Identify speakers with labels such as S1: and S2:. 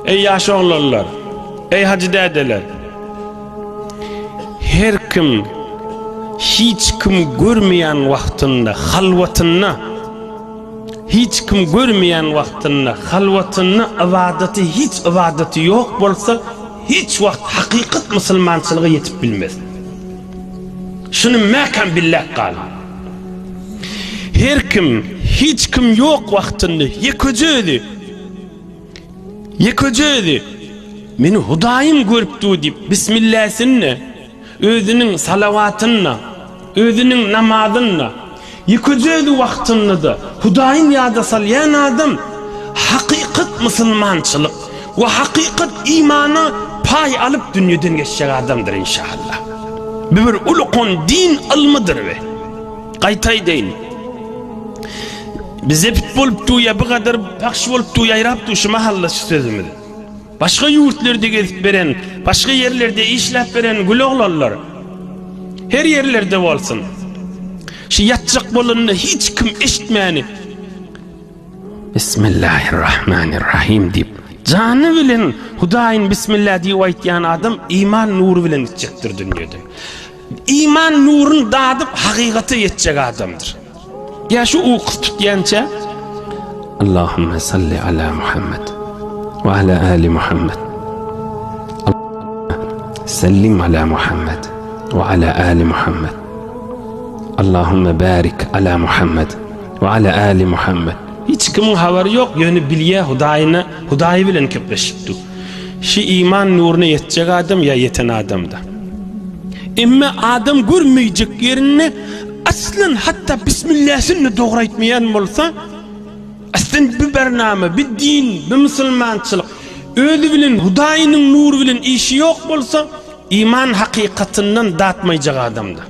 S1: Eý ýaş oglanlar, eý hajy dädeler. Her kim hiç kim görmeýän wagtynda halwatynda hiç kim görmeýän wagtynda halwatynda ybadaty hiç ybadaty ýok bolsa hiç wagt hakykat musulmançylyga ýetip bilmez. Şuny mäkäm billäp galyň. Her kim hiç kim ýok wagtynda ýekeje özi Ýekeje özi, Meni Hudaýym görüp dur diýip, bismilläsini-de, özüniň salawatyny-da, özüniň namazyny-da, ýekeje özi wagtynda-da Hudaýyny ýada salýan adam hakykat musulmançylyk we hakykat imana paý alyp dünýeden geçjek adamdyr inşallah. Bu bir ulkan din ylmydyr we gaýta aýdaýyn. Bi zebit bolup dur ýa bi gadar pahş bolup dur ýaýrap dur şu mahalla şu sözümiz. Başga ýurtlarda gezip beren, başga ýerlerde işläp beren gül oglanlar. Her ýerlerde bolsun. Şu ýatjak bolanda hiç kim eşitmäni. Bismillahirrahmanirrahim diýip, jany bilen Hudaýyn Bismillah diýip aýtýan adam iman nury bilen gitjekdir dünýeden. Iman nuruny dadyp hakykata ýetjek adamdyr. Ýa şu ukusy tutýança Allahümme salli ala Muhammed we ala ali Muhammed. Sellim ala Muhammed we ala ali Muhammed. Allahümme barik ala Muhammed we ala ali Muhammed. Hiç kimiň habary ýok, ýöne bilýär Hudaýyna, Hudaýy bilen gepleşip dur. Şi iman nuruna ýetjek adam ýa ýeten adamda. Emme adam görmeýjek ýerinde aslan hatda bismilläsini dogry aýtmaýan bolsa, aslan bi bernama, bi din, bi musulmançylyk özi bilen Hudaýynyň nury bilen işi ýok bolsa, iman hakykatyndan datmaýjak adamda.